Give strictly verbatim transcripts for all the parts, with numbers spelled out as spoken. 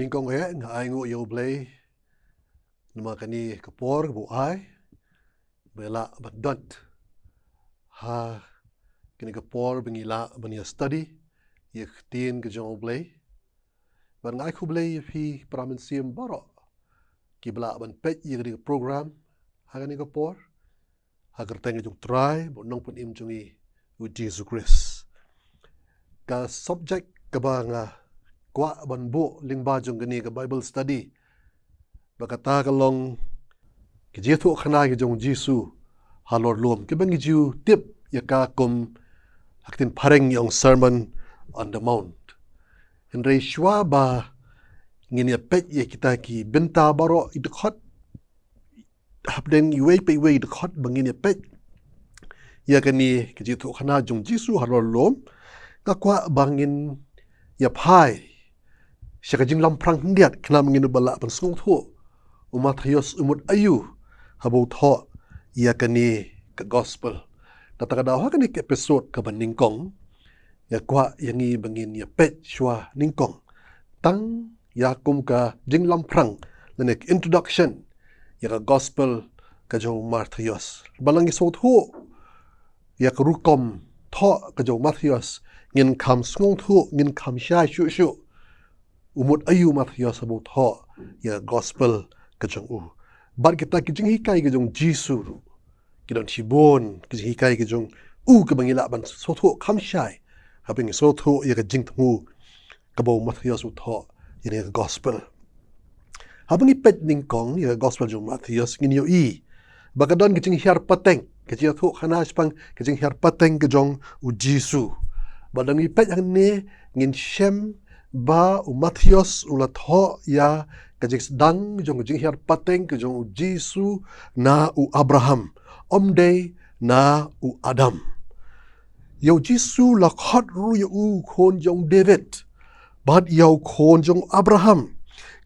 Nyngkong eh nga ai nguh ïa U Blei namar kane ka por ba u ai ba ngi lah ban don ha kane ka por ba ngi lah ban ïa study ïa ka ktien ka jong U Blei. Bad nga ai khublei ïa phi para mynsiem baroh kiba lah ban peit ïa kane ka program ha kane ka por, ha ka kyrteng jong U Trai bad U Nongpynim jong ngi U Jisu Khrist. Ka subject kaba nga kwah ban buh lyngba jong kane ka Bible study, ba kata ka long ka jingïathuhkhana ka jong U Jisu halor lum, kaba ngi ju tip ïa ka kum ha ka ktien phareng ngi ong Sermon on the Mount. Hynrei shuwa ba ngin ïa peit ïa kita ki bynta baroh, i dkhot hapdeng iwei pa iwei i dkhot ba ngin ïa peit ïa kane ka jingïathuhkhana jong U Jisu halor lum, nga kwah ba ngin ïa phai sha ka jinglamphrang khyndiat khnang ba ngin ïoh ban sngewthuh u Mathaios u mut aïu haba u thoh ïa kane ka gospel. Kata ka daw ha kane ka episode kaba nyngkong, nga kwah ïa ngi ba ngin ïa peit shuwa nyngkong tang ïa kum ka jinglamphrang lane ka introduction ïa ka gospel ka jong u Mathaios. Ba la ngi sngewthuh ïa ka rukom thoh ka jong u Mathaios, ngin kham sngewthuh, ngin kham shai shuh shuh u mut aïu u Mathaios haba u thoh ïa ka gospel ka jong u. Bad kita ki jinghikai ka jong U Jisu ruh ki don shibun ki jinghikai ka jong u kaba ngi lah ban sngewthuh kham shai haba ngi sngewthuh ïa ka jingthmu kaba u Mathaios u thoh ïa kane ka gospel. Haba ngi peit nyngkong ïa ka gospel jong u Mathaios, ngin ïohi ba ka don ka jinghiar pateng, ka jingïathuhkhana shaphang ka jinghiar pateng ka jong U Jisu. Bad haba ngi peit hangne, ngin shem ba u Mathaios u la thoh ïa ka jingsdang jong ka jinghiar pateng ka jong U Jisu na u Abraham, ym dei na u Adam. Ïa U Jisu la khot ruh ïa u khun jong u David bad ïa u khun jong u Abraham.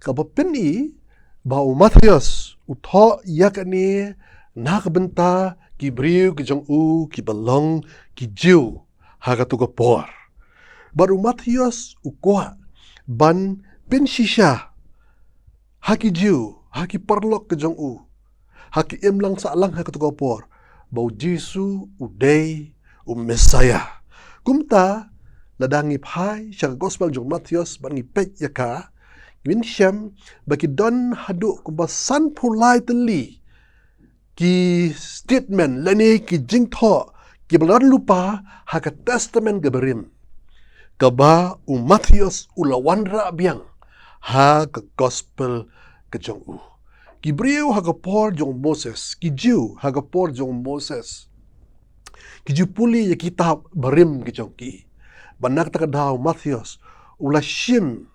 Kaba pyni ba u Mathaios u thoh ïa kane na ka bynta ki briew ki jong u kiba long ki Jiw ha kato ka por. Bad u Mathaios u kwah ban pynshisha ha ki Jiw, ha ki paralok ka jong u, ha ki imlang sahlang ha kato ka por, ba U Jisu u dei u Messiah. Kumta, lada ngi phai sha ka gospel jong u Mathaios bad ngi peit ïa ka, ngin shem ba ki don haduh kumba sanphew lai tylli ki statement lane ki jingthoh kiba la don lypa ha ka Testament kaba rim, kaba u Mathaios u la wanrah biang ha ka gospel ka jong u. Ki briew ha ka por jong u Moses, ki Jiw ha ka por jong u Moses, ki ju pule ïa ki kitab barim ki jong ki. Bad na kata ka daw u Mathaios u la shim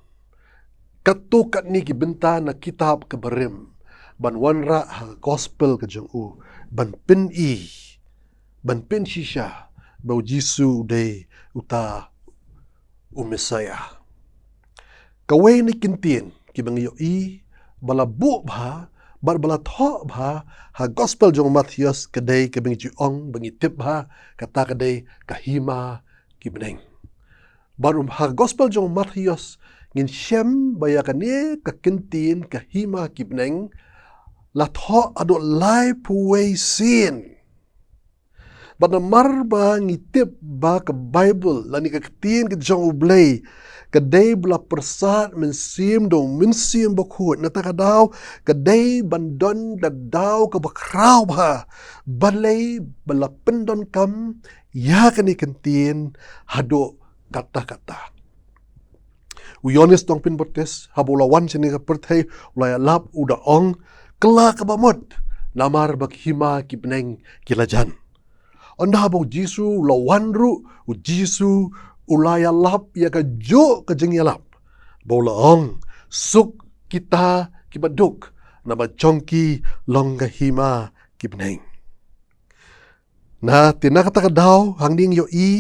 katto katne ki bynta na kitab kaba rim ban wanrah ha ka gospel ka jong u, ban pyni, ban pynshisha ba U Jisu u dei uta u Messiah. Kawei na ki kyntien kiba ngi ïohi ba la buh bha bad ba la thoh bha ha gospel jong u Mathaios ka dei kaba ngi ju ong, ba ngi tip bha, kata ka dei ka hima ki bneng. Bad um ha gospel jong u Mathaios ngin shem ba ïa kane ka kyntien ka hima ki bneng la thoh haduh laiphew wei sien. Bad namar ba ngi tip ba ka Baibl lane ka ktien ka jong U Blei ka dei ba la pyrsad mynsiem da u Mynsiem Bakhuid, na kata ka daw ka dei ban don da ka daw kaba khraw bha balei ba la pyndonkam ïa kane ka kyntien haduh katta katta. U Ïoannis Nongpynbaptis haba u la wan sha kane ka pyrthei u la ïalap u da ong, kylla kaba mut, namar ba ka hima ki bneng ki la jan. Ynda haba U Jisu u la wan ruh, U Jisu u la ïalap ïa kajuh ka jingïalap, ba u la ong, suk kita kiba duk, namar jong ki long ka hima ki bneng. Na te na kata ka daw hangne ngi ïohi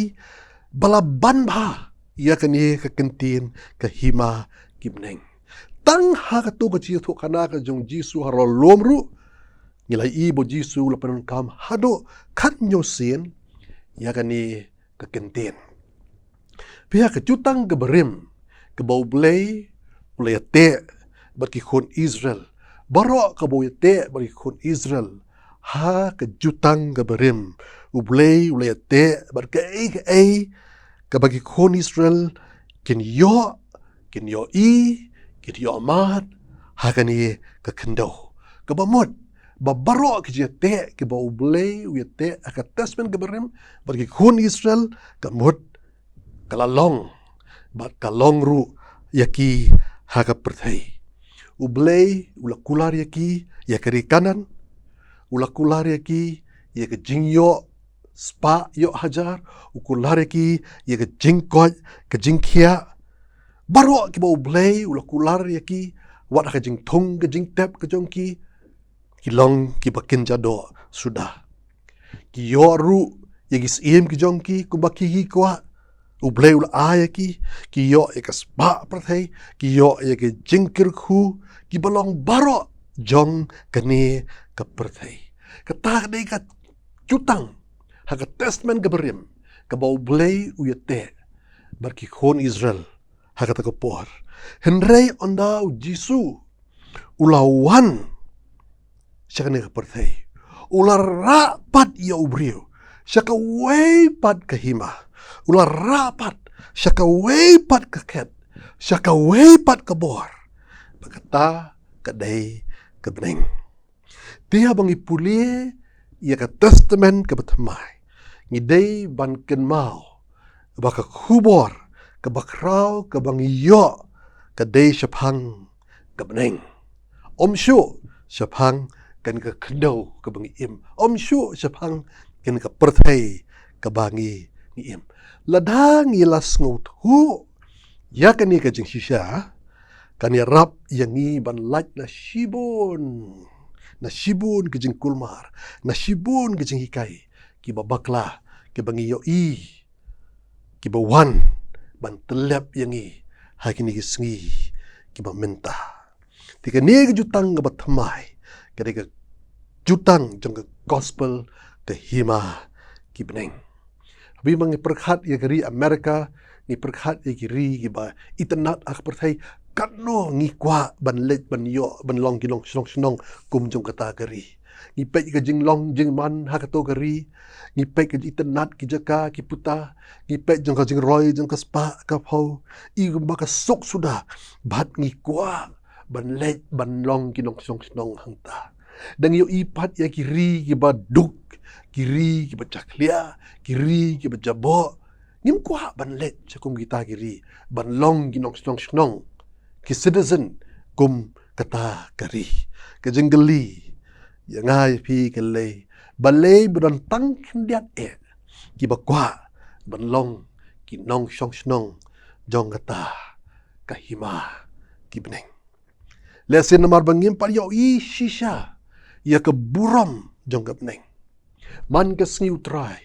ba la ban bha ïa kane ka kyntien ka hima ki bneng. Tang ha kato ka jingïathuhkhana ka jong U Jisu halor lum ruh ngi la ïohi ba U Jisu u la pyndonkam haduh khathynñiew sien ïa kane ka kyntien. Phi ha ka Jutang kaba rim kaba U Blei u la ïateh bad ki khun Israel. Baroh kaba u ïateh bad ki khun Israel ha ka jutang kaba rim, U Blei u la ïateh bad kaei kaei kaba ki khun Israel kin ïoh, kin ïohi, kin ïohmad ha kane ka khyndew. Kaba mut ba baroh ki jingïateh kiba U Blei u ïateh ha ka Testament kaba rim bad ki khun Israel, ka mut ka la long bad ka long ruh ïa ki ha ka pyrthei. U Blei u la kular ïa ki ïa ka ri Kanaan, u la kular ïa ki ïa ka jingïoh spah ïoh hajar, u kular ïa ki ïa ka jingkoit ka jingkhiah. Baroh kiba U Blei u la kular ïa ki, wat ha ka jingthung ka jingtep ka jong ki, ki long kiba kynja doh suda. Ki ïoh ruh ïa ki syiem ki jong ki kumba ki ki kwah. U Blei u la ai ïa ki, ki ïoh ïa ka spah pyrthei, ki ïoh ïa ka jingkyrkhu, kiba long baroh jong kane ka pyrthei. Kata ka dei ka jutang ha ka Testament kaba rim kaba U Blei u ïateh bad ki khun Israel ha kata ka por. Hynrei ynda U Jisu u la wan sha kane ka pyrthei, u la rah pat ïa u briew sha kawei pat ka hima, u la rah pat sha kawei pat ka khet, sha kawei pat ka bor. Ba kata ka dei ka bneng. Te haba ngi pule ïa ka Testament kaba thymmai, ngi dei ban kynmaw ba ka khubor kaba khraw kaba ngi ïoh ka dei shaphang ka bneng. Ym shuh shaphang kane ka khyndew kaba ngi im. Ym shuh shaphang kane ka pyrthei kaba ngi, ngi im. Lada ngi la sngewthuh ïa kane ka jingshisha, kan ïarap ïa ngi ban lait na shibun, na shibun ka jingkulmar, na shibun ka jinghikai kiba bakla, kiba ngi ïohi, kiba wan ban tyllep ïa ngi ha kine ki sngi kiba mynta. Te kane ka jutang kaba thymmai ka dei ka jutang jong ka gospel ka hima ki bneng. Haba ngi pyrkhat ïa ka ri America, ngi pyrkhat ïa ki ri kiba itynnad ha ka pyrthei, katno ngi kwah ban leit ban ïoh ban long ki nongshnong shnong kum jong kata ka ri. Ngi peit ka jinglong jingman ha kato ka ri, ngi peit ka itynnad ki jaka ki puta, ngi peit jong ka jingroi jong ka spah ka phew, i kumba ka suk suda, bad ngi kwah ban leit ban long ki nongshnong shnong hangta. Da ngi ïohi pat ïa ki ri kiba duk, ki ri kiba jakhlia, ki ri kiba jaboh, ngim kwah ban leit sha kum kita ki ri ban long ki nongshnong shnong, ki citizen kum kata ka ri. Ka jingkylli ïa nga ïa phi ka dei, balei ba don tang khyndiat eh kiba kwah ban long ki nongshnong shnong jong kata ka hima ki bneng? Lehse namar ba ngim pat ïohi shisha ïa ka burom jong ka bneng. Man ka sngi U Trai,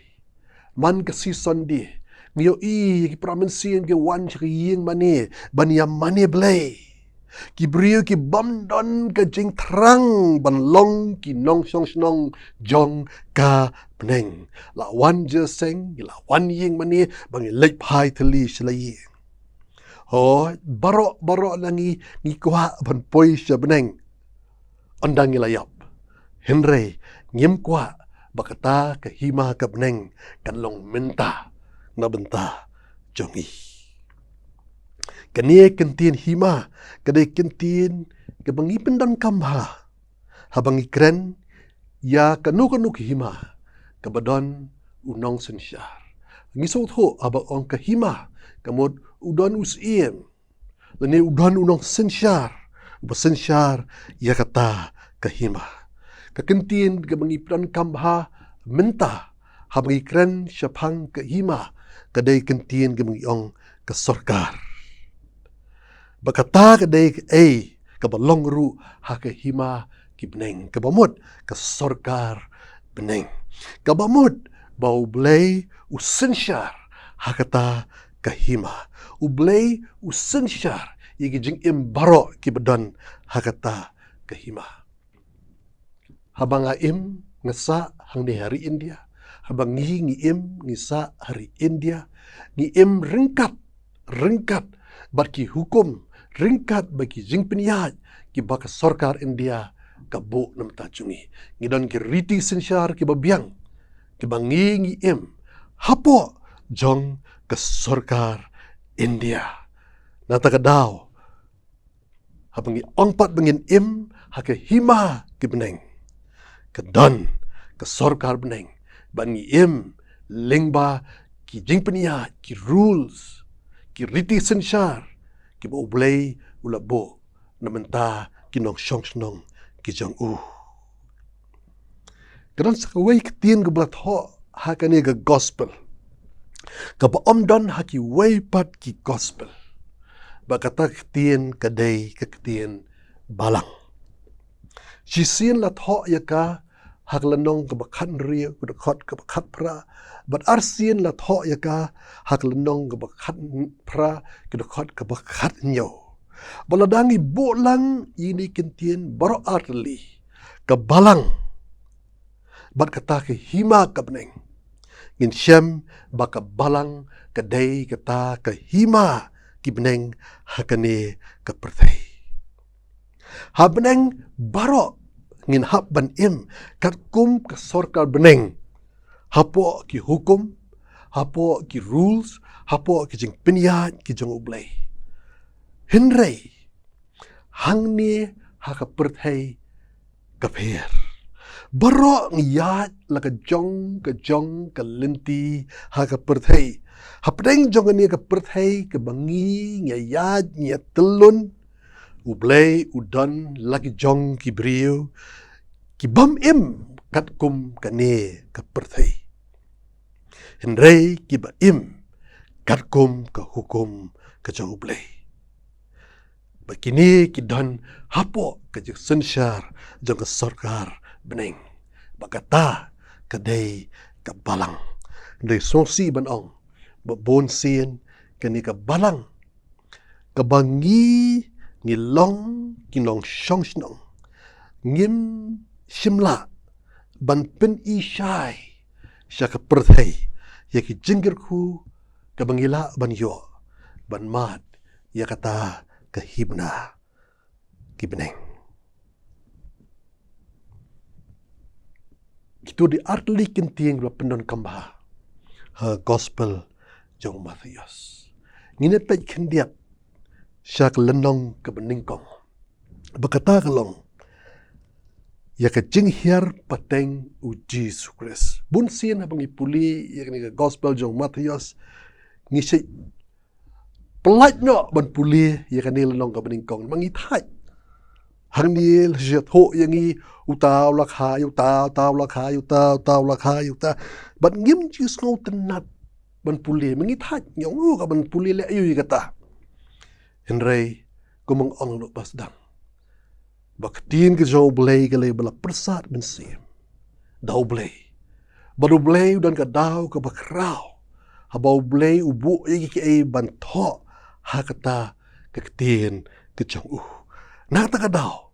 man ka sngi Sunday, ngi ïohi ïa ki para mynsiem ki wan sha ka ïing mane ban ïa mane Blei. Ki briew ki bym don ka jingthrang ban long ki nongshnong shnong jong ka bneng. La wan jingïaseng, la wan ïing mane, ba ngi leit phai thylli sha la ïing. Hooid, baroh baroh na ngi ngi kwah ban poi sha bneng ynda ngi la ïap. Hynrei ngim kwah ba kata ka hima ka bneng kan long mynta na bynta jong ngi. Kane ka ktien hima ka dei ka ktien kaba ngi pyndonkam bha haba ngi kren ïa kano kano ka hima kaba don u nongsynshar. Ngi sngewthuh haba ong ka hima, ka mut u don u syiem, lane u don u nongsynshar uba synshar ïa kata ka hima. Ka ktien kaba ngi pyndonkam bha mynta haba ngi kren shaphang ka hima ka dei ka ktien kaba ngi ong ka sorkar. Ba kata ka dei kaei kaba long ruh ha ka hima ki bneng, kaba mut ka sorkar bneng. Kaba mut ba U Blei u synshar ha kata ka hima. U Blei u synshar ïa ki jingim baroh kiba don ha kata ka hima. Haba nga im nga sah hangne ha ri India, haba ngi ngi im ngi sah ha ri India, ngi im ryngkat ryngkat bad ki hukum ryngkat bad ki jingpynïaid kiba ka sorkar India ka buh na bynta jong ngi. Ngi don ki riti synshar kiba biang kiba ngi ngi im hapoh jong ka sorkar India. Na kata ka daw, haba ngi ong pat ba ngin im ha ka hima ki bneng, ka don ka sorkar bneng, ba ngi im lyngba ki jingpynïaid, ki rules, ki riti synshar kiba U Blei u la buh na bynta ki nongshong shnong ki jong u. Ka don sa kawei ka ktien kaba la thoh ha kane ka gospel kaba ym don ha kiwei pat ki gospel. Ba kata ka ktien ka dei ka ktien balang. Shisien la thoh ïa ka ha ka lynnong kaba khathynriew, ka dkhot kaba khatphra, bad arsien la thoh ïa ka ha ka lynnong kaba khatphra, ka dkhot kaba khathynñiew. Ba lada ngi buh lang ïa kine ki ktien baroh artylli, ka balang bad kata ka hima ka bneng, ngin shem ba ka balang ka dei kata ka hima ki bneng ha kane ka pyrthei. Ha bneng baroh ngin hap ban im katkum ka sorkar bneng, hapoh ki hukum, hapoh ki rules, hapoh ki jingpynïaid ki jong U Blei. Hynrei hangne ha ka pyrthei ka pher. Baroh ngi ïaid la ka jong ka jong ka lynti ha ka pyrthei. Hapdeng jong kane ka pyrthei kaba ngi ngi ïaid ngi ïaid tylli, U Blei u don la ki jong ki briew ki bym im katkum kane ka pyrthei, hynrei kiba im katkum ka hukum ka jong U Blei. Ba kine ki don hapoh ka jingsynshar jong ka sorkar bneng. Ba kata ka dei ka balang. Hynrei sngewsih ban ong ba bun sien kane ka balang kaba ngi ngi long ki nongshong shnong, ngim shym lah ban pyni shai sha ka pyrthei ïa ki jingkyrkhu kaba ngi lah ban ïoh ban mad ïa kata ka hima ki bneng. Kito ki dei artylli ki ktien ba pyndonkam bha ha gospel jong u Mathaios. Ngin ïa peit khyndiat sha ka lynnong kaba nyngkong. Ba kata ka long ïa ka jinghiar pateng u Jisu Khrist. Bun sien haba ngi pule ïa kane ka gospel jong u Mathaios, ngi shait pyllait noh ban pule ïa kane lynnong kaba nyngkong. Ba ngi thait hangne la shu thoh ïa ngi, uta u la kha ïa uta, uta u la kha ïa uta, uta u la kha ïa uta. Bad ngim ju sngewtynnat ban pule. Ba ngi thait, ngi ong, u, ka ban pule leh aïu ïa kata. Hynrei kumba nga ong noh ba sdang, ba ka ktien ka jong U Blei ka la, ba la pyrsad mynsiem da U Blei. Bad U Blei u don ka daw kaba khraw haba U Blei u buh ïa kiei kiei ban thoh ha kata ka ktien ka jong u. Na kata ka daw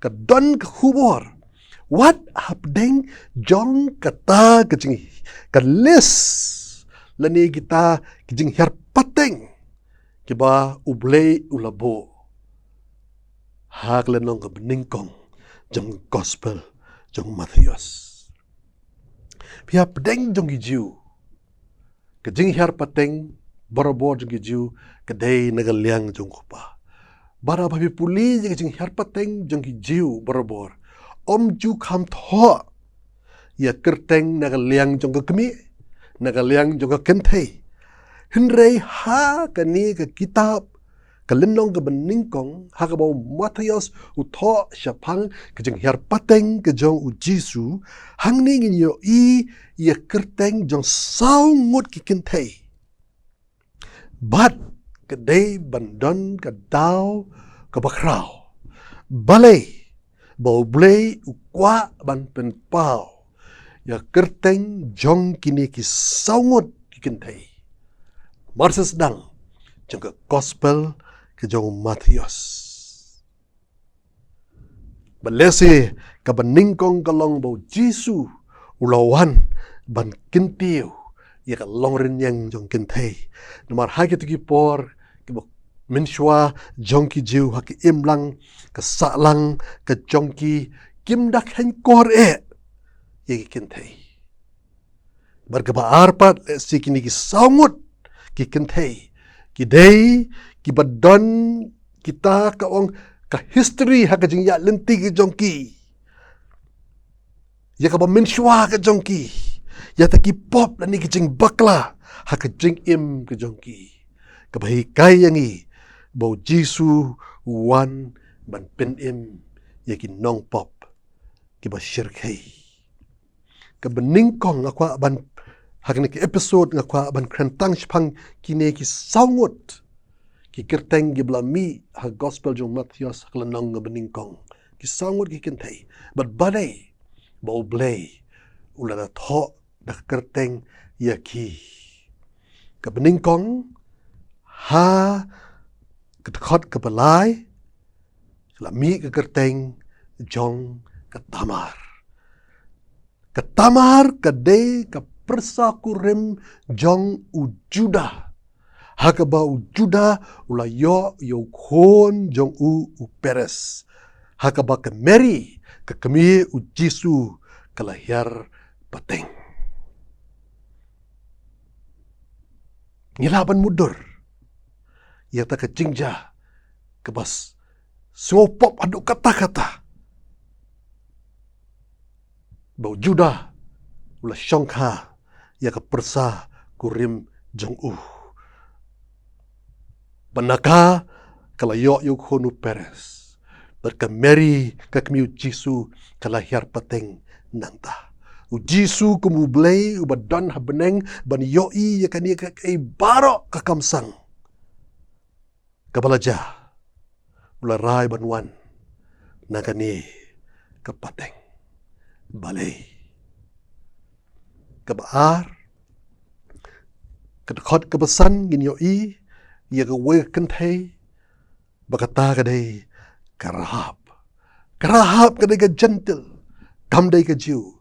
ka don ka khubor wat hapdeng jong kata ka jing, ka list lane kita ki jinghiar pateng kiba U Blei u la buh ha ka lynnong kaba nyngkong jong gospel jong u Mathaios. Phi, hapdeng jong ki Jiw ka jinghiar pateng barabor jong ki Jiw ka dei na ka liang jong u kpa. Bad haba phi pule ïa ka jinghiar pateng jong ki Jiw barabor, ym ju kham thoh ïa kyrteng na ka liang jong ka kmie, na ka liang jong ka kynthei. Hynrei ha kane ka kitab, ka lynnong kaba nyngkong, ha kaba u Mathaios u thoh shaphang ka jinghiar pateng ka jong u Jisu, hangne ngin ïohi ïa kyrteng jong saw ngut ki kynthei. Bad ka dei ban don ka daw kaba khraw. Balei ba U Blei u kwah ban pynpaw ïa kyrteng jong kine ki saw ngut ki kynthei? Mar sdang jong ka gospel ka jong u Mathaios. Bad lehse kaba nyngkong ka long ba u Jisu u la wan ban kyntiew ïa ka longrynïeng jong kynthei. Namar ha kito ki por kiba mynshuwa jong ki Jiw ha ka imlang, ka sahlang ka jong ki, kim da khein kor eh ïa ki kynthei. Bad kaba ar pat, lehse kine ki saw ngut ki kynthei ki dei kiba don, kita ka ong, ka history ha ka jingïaid lynti ka jong ki, ïa kaba mynshuwa ka jong ki, ïa kata ki pop lane ki jingbakla ha ka jingim ka jong ki, kaba hikai ïa ngi ba U Jisu u wan ban pynim ïa ki nongpop kiba shyrkhei. Kaba nyngkong nga kwah ban, ha kane ka episode nga kwah ban kren tang shaphang kine ki saw ngut ki kyrteng kiba la mih ha gospel jong u Mathaios ha ka lynnong kaba nyngkong. Ki saw ngut ki kynthei. Bad balei ba U Blei u la da thoh da ka kyrteng ïa ki? Kaba nyngkong, ha ka dkhot kaba lai, la mih ka kyrteng jong ka Tamar. Ka Tamar ka dei ka pyrsa kurim jong u Judah, ha kaba u Judah u la ïoh ïa u khun jong u, u Perez, ha kaba ka Mary, ka kmie U Jisu, ka la hiar pateng. Ngi lah ban mutdur ïa kata ka jingjia kaba s-, sngewpop haduh katta katta, ba u Judah u la shongkha ïa ka pyrsa kurim jong u. Bad na ka, ka la ïoh ïa u khun u Perez. Bad ka Mary, ka kmie U Jisu, ka la hiar pateng nangta. U Jisu kum U Blei uba don ha bneng, ban ïohi ïa kane ka, kaei baroh ka kam sang, kaba la jia, u la rai ban wan na kane ka pateng. Balei? Kaba ar, ka dkhot kaba san ngin ïohi ïa kawei ka kynthei, ba kata ka dei ka Rahab. Ka Rahab ka dei ka Jentil, kam dei ka Jiw.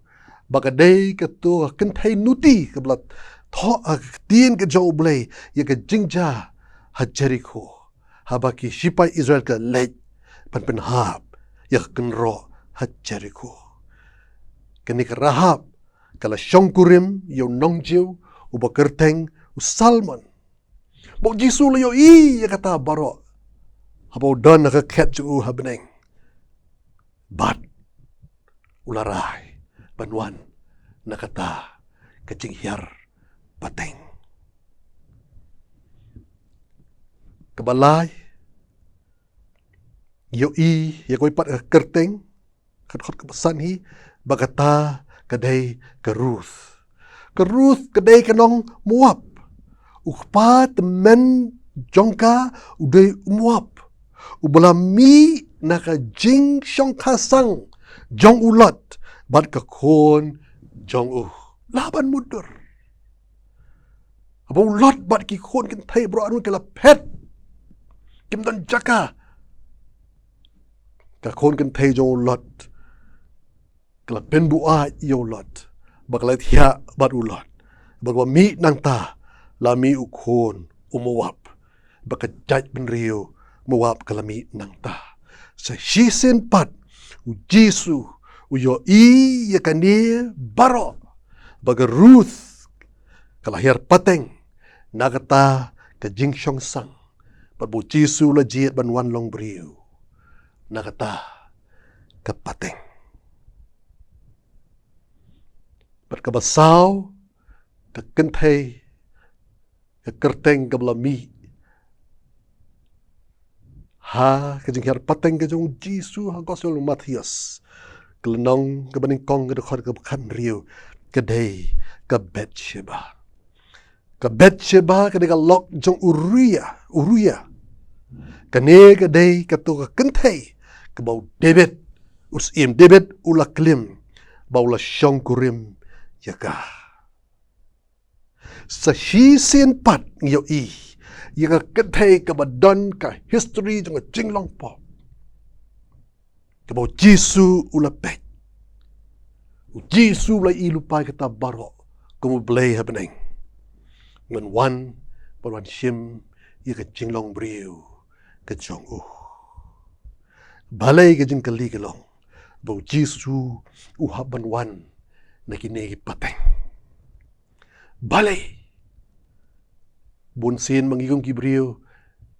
Ba ka dei kato ka kynthei nuti kaba la thoh ha ka ktien ka jong U Blei ïa ka jingjia ha Jerikho, haba ki shipai Israel ki la leit ban pynhap ïa ka kynroh ha Jerikho. Kane ka Rahab ka la shongkurim ïa u nongjiw uba kyrteng u Salmon. Ba U Jisu u la ïohi ïa kata baroh haba u don ha ka khet jong u ha bneng, bad u la rai ban wan na kata ka jinghiar pateng. Kaba lai, ïohi ïa kawei pat ka kyrteng, ka dkhot kaba san hi, ba kata ka dei ka Ruth. Ka Ruth ka dei ka nong Moab. U kpa tymmen jong ka u dei u Moab, uba la mih na ka jingshongkha sang jong u Lot bad ka khun jong u. Lah ban mutdur. Haba u Lot bad ki khun kynthei baroh arngut ki la phet, kim don jaka, ka khun kynthei jong u Lot ka la pynbuaid ïa u Lot, ba ka la thiah bad u Lot, ba kaba mih nangta la mih u khun u Moab, ba ka jaitbynriew Moab ka la mih nangta. Sa shisien pat U Jisu u ïohi ïa kane baroh, ba ka Ruth ka la hiar pateng na kata ka jingshongsang, bad ba U Jisu u la jied ban wan long briew na kata ka pateng. Bad kaba saw, ka kynthei, ka kyrteng kaba la mih ha ka jinghiar pateng ka jong U Jisu ha gospel u Mathaios, ka lynnong kaba nyngkong, ka dkhot kaba khathynriew, ka dei ka Bathsheba. Ka Bathsheba ka dei ka lok jong Uria, Uria. Kane ka dei kato ka kynthei kaba u David, u Syiem David u la klim, ba u la shongkurim ïa ka. Sa shisien pat ngi ïohi ïa ka kynthei kaba don ka history jong ka jinglong pop, kaba U Jisu u la peit. U Jisu u la ïohi lypa ïa kata baroh kum U Blei ha bneng, ngan wan, ban wan shim ïa ka jinglong briew ka jong u. Balei ka jingkylli ka long ba u Jisu u hap ban wan na kine ki pateng? Balei? Bun sien ma ngi kum ki briew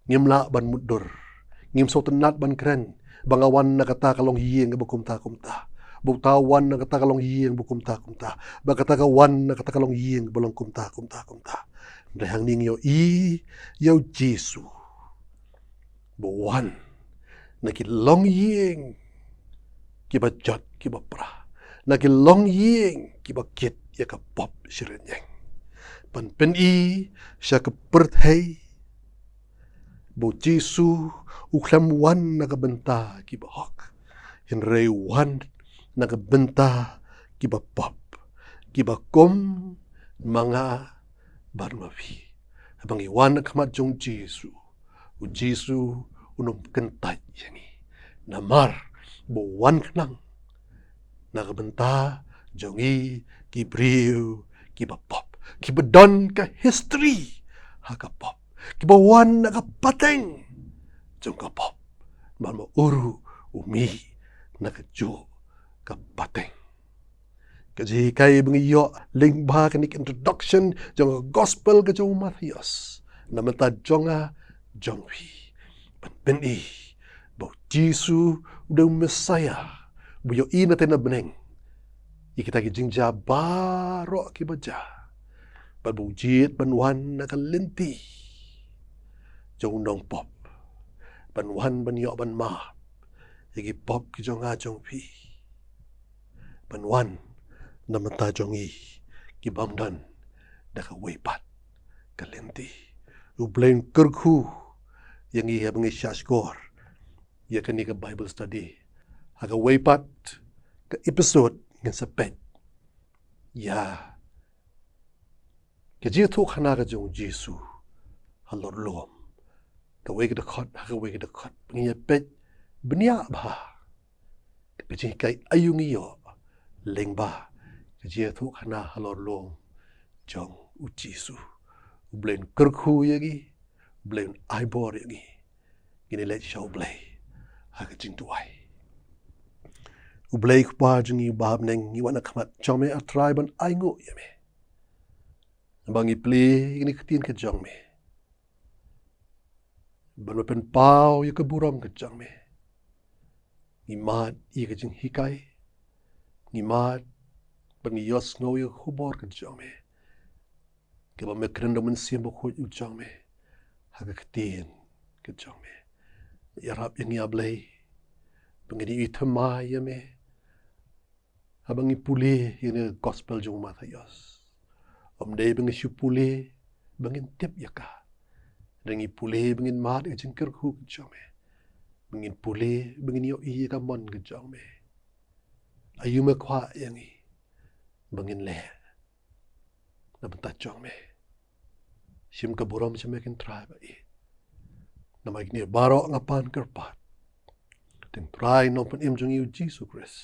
ngim lah ban mutdur, ngim sngewtynnat ban kren ba nga wan na kata ka longïing ba kumta kumta, ba uta wan na kata ka longïing ba kumta kumta, ba kata ka wan na kata ka longïing ba long kumta kumta kumta. Hynrei hangne ngi ïohi ïa u Jisu ba wan na ki longïing kiba jot kiba pra, na ki longïing kiba kit ïa ka pop shi rynïeng, ban pyni sha ka pyrthei ba u Jisu u khlem wan na ka bynta kiba hok, hynrei u wan na ka bynta kiba pop, kiba kum ma nga bad ma phi. Haba ngi wan ha khmat jong u Jisu, u Jisu un ym kyntait ïa ngi, namar ba u wan khnang na ka bynta jong ngi ki briew kiba pop, kiba don ka history ha ka pop, kiba wan na ka pateng jong ka pop, namar ma u ruh u mih na kajuh ka pateng. Ka jinghikai ba ngi ïoh lyngba kane ka introduction jong ka gospel ka jong u Mathaios na bynta jong nga jong phi, ban pyni ba u Jisu u dei u Messiah ba ïohi na tei na bneng ïa kita ki jingjia baroh kiba jia, bad ba u jied ban wan na ka lynti jong u nongpop, ban wan ban ïoh ban map ïa ki pop ki jong nga jong phi, ban wan na bynta jong ngi ki bym don da kawei pat ka lynti. U Blei un kyrkhu ïa ngi haba ngi shah shkor ïa kane ka Bible study. Ha kawei pat ka episode ngin sa peit ïa ka jingïathuhkhana ka jong u Jisu halor lum, kawei ka dkhot ha kawei ka dkhot, ba ngin ïa peit bniah bha ka jinghikai aïu ngi ïoh lyngba ka jingïathuhkhana halor lum jong u Jisu. U Blei un kyrkhu ïa ngi, u Blei un ai bor ïa ngi. Ngin ïa leit sha u Blei ha ka jingduwai. U Blei Kpa jong ngi uba ha bneng, ngi wan ha khmat jong me, A Trai, ban ainguh ïa me ba ngi plie ïa kane ka ktien ka jong me, ban wan pynpaw ïa ka burom ka jong me. Ngi mad ïa ka jinghikai, ngi mad ba ngi ïohsngew ïa ka khubor ka jong me, kaba me kren da u Mynsiem Bakhuid u jong me ha ka ktien ka jong me. Ïarap ïa ngi, A Blei, ba ngin ïohi thymmai ïa me haba ngi pule ïa kane ka gospel jong u Mathaios. Ym dei ba ngi shu pule ba ngin tip ïa ka, hynrei ngi pule ba ngin mad ïa ka jingkyrkhu ka jong me, ba ngin pule ba ngin ïohi ïa ka mon ka jong me. Aïu me kwah ïa ngi ba ngin leh na bynta jong me? Shim ka burom sha me, ko Trai ba ïeit. Namar kine baroh nga pan kyrpad ha kyrteng u Trai Nongpynim jong ngi u Jisu Khrist.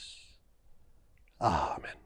Amen.